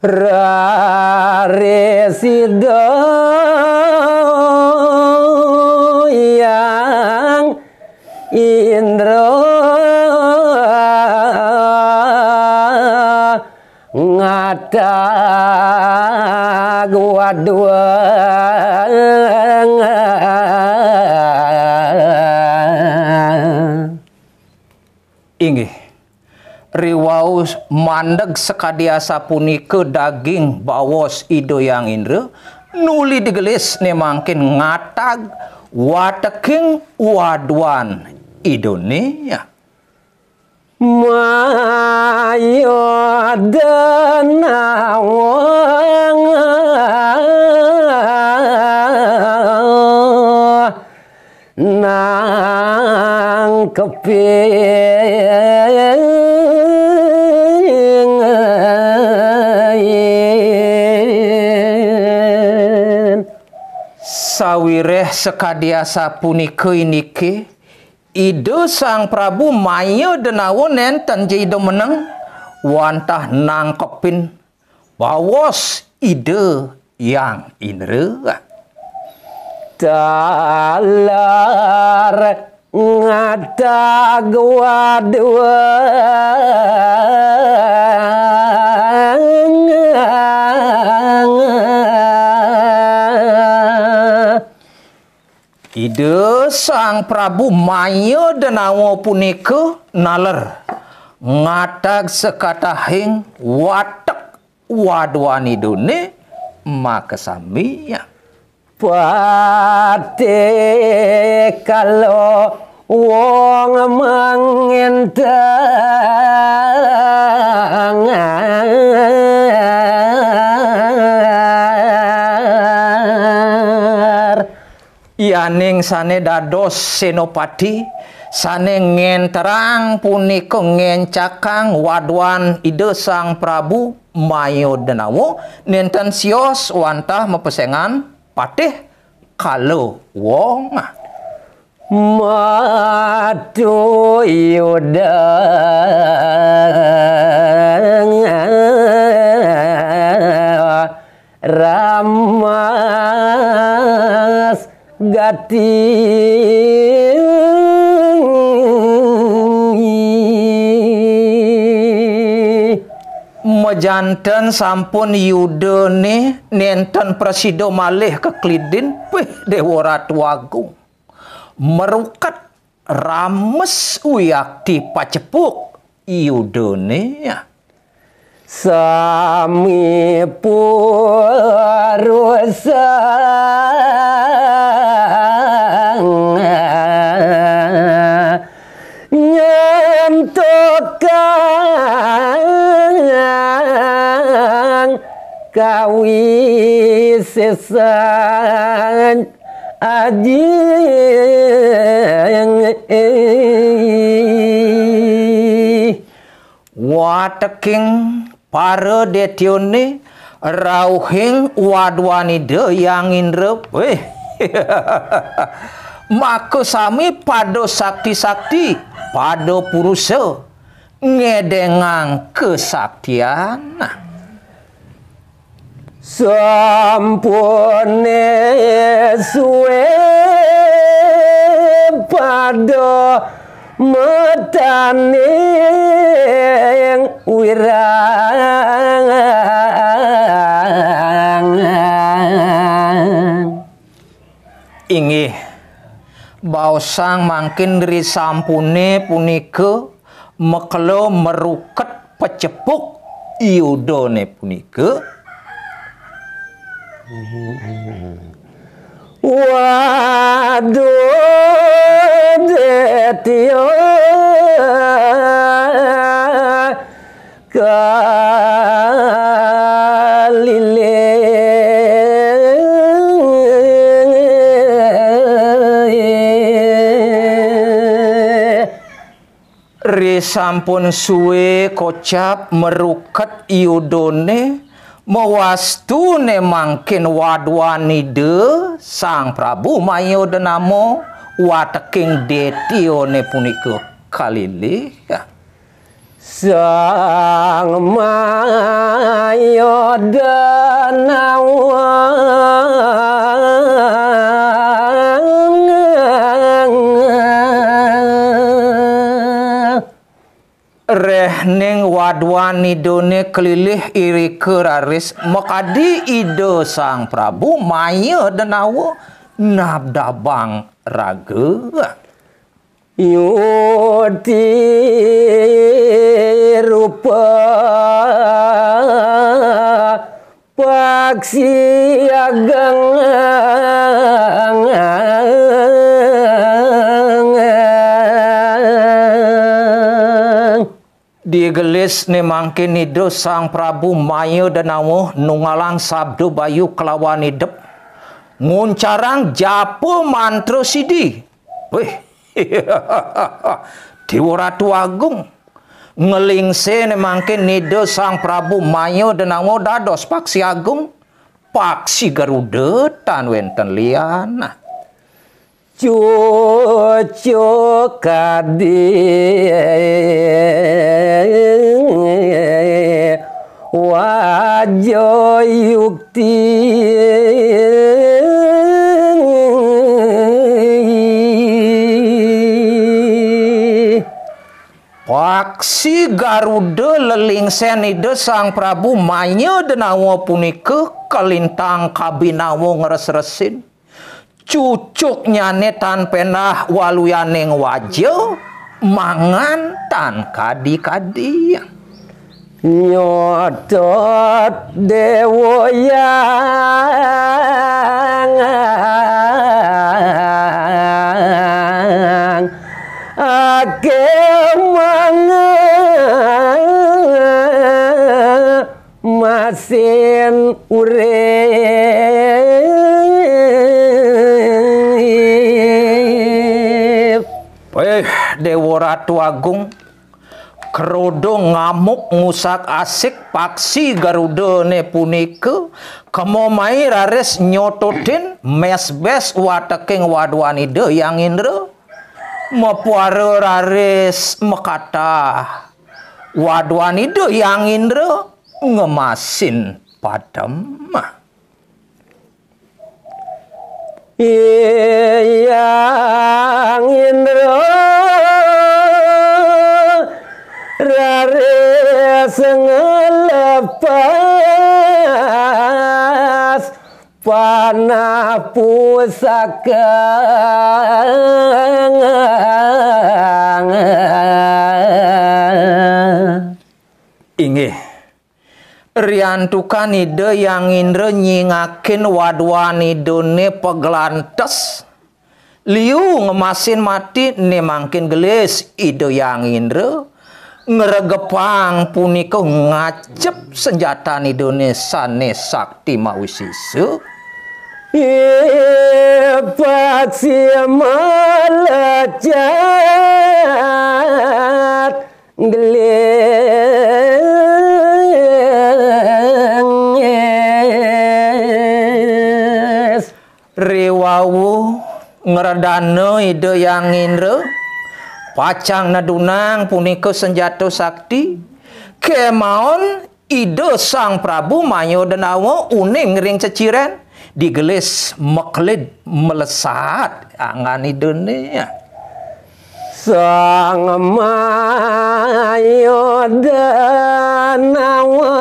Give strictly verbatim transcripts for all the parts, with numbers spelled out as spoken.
Rarisida Hyang Indra ngatag waduang. Inggih. Riwau mandeg sakadi asapunika daging bawos Ida Hyang Indra, nuli digelis né mangkin ngatag wateking waduan Idané. Maya denawa nangkeping. Sawiréh sakadi asapunika indiké, Ida Sang Prabu Maya Denawa nénten ja Ida meneng wantah nangkepin bawos Ida Hyang Indra. Taler ngatag waduang. Ida Sang Prabu Maya Denawa punika naler ngatag sakatahing watek waduan Idané makasami. Patih kala wong mangéntang. Yaning sané dados sénopati, sané ngénterang punika ngéncakang waduan Ida Sang Prabu Maya Denawa, nénten sios wantah mapesengan patih kala wong. Matu Yuda ramas gati. Majanten sampun Yudané nénten prasida malih ka Klidin, pih Déwa Ratu Agung. Maruket rames wiakti pacepuk Yudané. Sami purusang nyentuhkan kawisésan aji. Wateking para détyané rauhing waduan Ida Hyang Indra, wéh, maka sami pada sakti-sakti, pada purusa ngédéngang kasaktian. Sampuné sué pada mataning wirang. Inggih, baosang mangkin risampuné punika makelo maruket pacepuk Yudané punika. Waduh, Détya Kalilih. Risampun sué kocap maruket Yudané, mawastuné mangkin waduan Ida Sang Prabu Mayadanama wateking détyané punika kalilih. Sang Mayoda Nawang. Reh ning waduan Idane kelilih irika raris makadi Ida Sang Prabu Maya Denawa nabdabang raga. Yuti rupa Paksi Ageng. Digelis ne mangkin Ida Sang Prabu Maya Denawa nunggalang sabda bayu kelawan idep, nguncarang japa mantra sidi. Wih, Dewa Ratu Agung, ngelingse ne mangkin Ida Sang Prabu Maya Denawa dados Paksi Agung, Paksi Garuda tan wenten lian. Cucuk kadi waja yukti. Paksi Garuda lelingsen Ida Sang Prabu Maya Denawa punika kalintang kabinawa ngres-resin. Cucuknyane tan pendah waluyaning waja, mangan tan kadi-kadi. Nyotot Dewa Yang akeh mangan masin urip. Eh, Dewa Ratu Agung, krodo ngamuk ngusak-asik Paksi Garudane punika, kema mai raris nyototin mesbes wateking waduan Ida Hyang Indra, mapuara raris makatah waduan Ida Hyang Indra ngemasin padem. Hyang Indra raris ngelepas panah pusaka. Inggih. Riantukan Ida Hyang Indra nyingakin waduan Idane paglantes, liu ngemasin mati, ne mangkin gelis Ida Hyang Indra ngregepang punika ngajep senjatan Idane sane sakti mawisisa. Paksi malecat gelis. Riwau ngredana Ida Hyang Indra, pacang nedunang punika senjata sakti, kemaon Ida Sang Prabu Maya Denawa uning ring ceciren, digelis mekelid melesat anggan Idane. Sang Maya Denawa.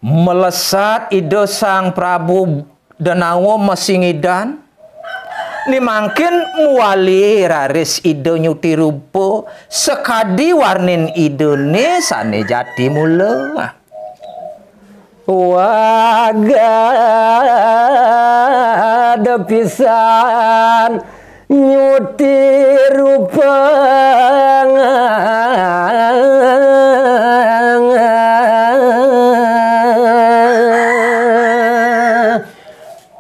Melesat Ida Sang Prabu Denawa masingidan, ni mangkin muali raris Ida nyuti rupa sakadi warnin Idane sane jati mula. Wagad pisan nyuti rupa.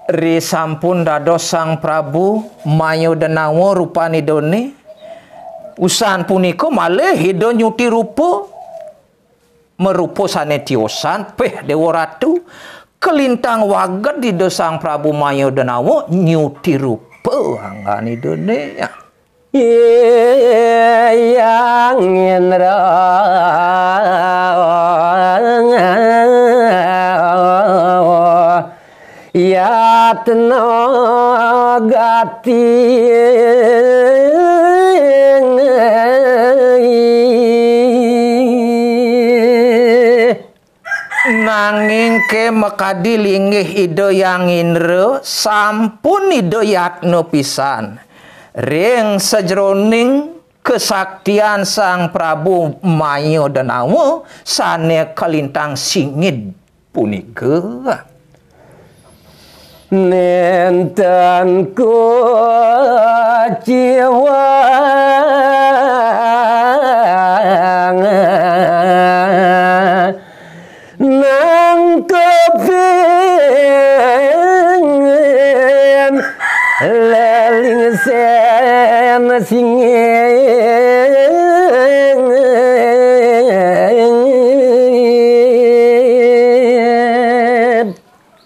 Ri sampun dados Sang Prabu Maya Denawa rupan Idane, usan punika malih Ida nyuti rupa, marupa sane tiosan, peh Dewa Ratu, Kalintang waged Ida Sang Prabu Mayudenawa nyuti rupa anggan Idane. Hyang Indra Yatna Gati. Nanging ke makadi linggih Ida Hyang Indra, sampun Ida yatna pisan ring sajroning kesaktian Sang Prabu Mayudenawa sane kalintang singid punika. Nenten kuciwang nang tebing lelingsen singit.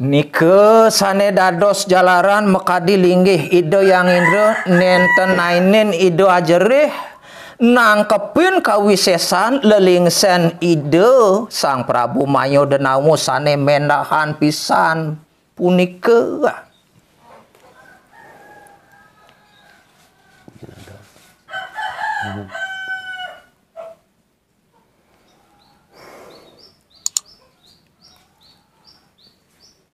Nika sane dados jalaran makadi linggih Ida Hyang Indra, nenten naenin Ida ajerih nangkepin kawisesan lelingsen Ida Sang Prabu Mayudenawa sane mendahan pisan punika.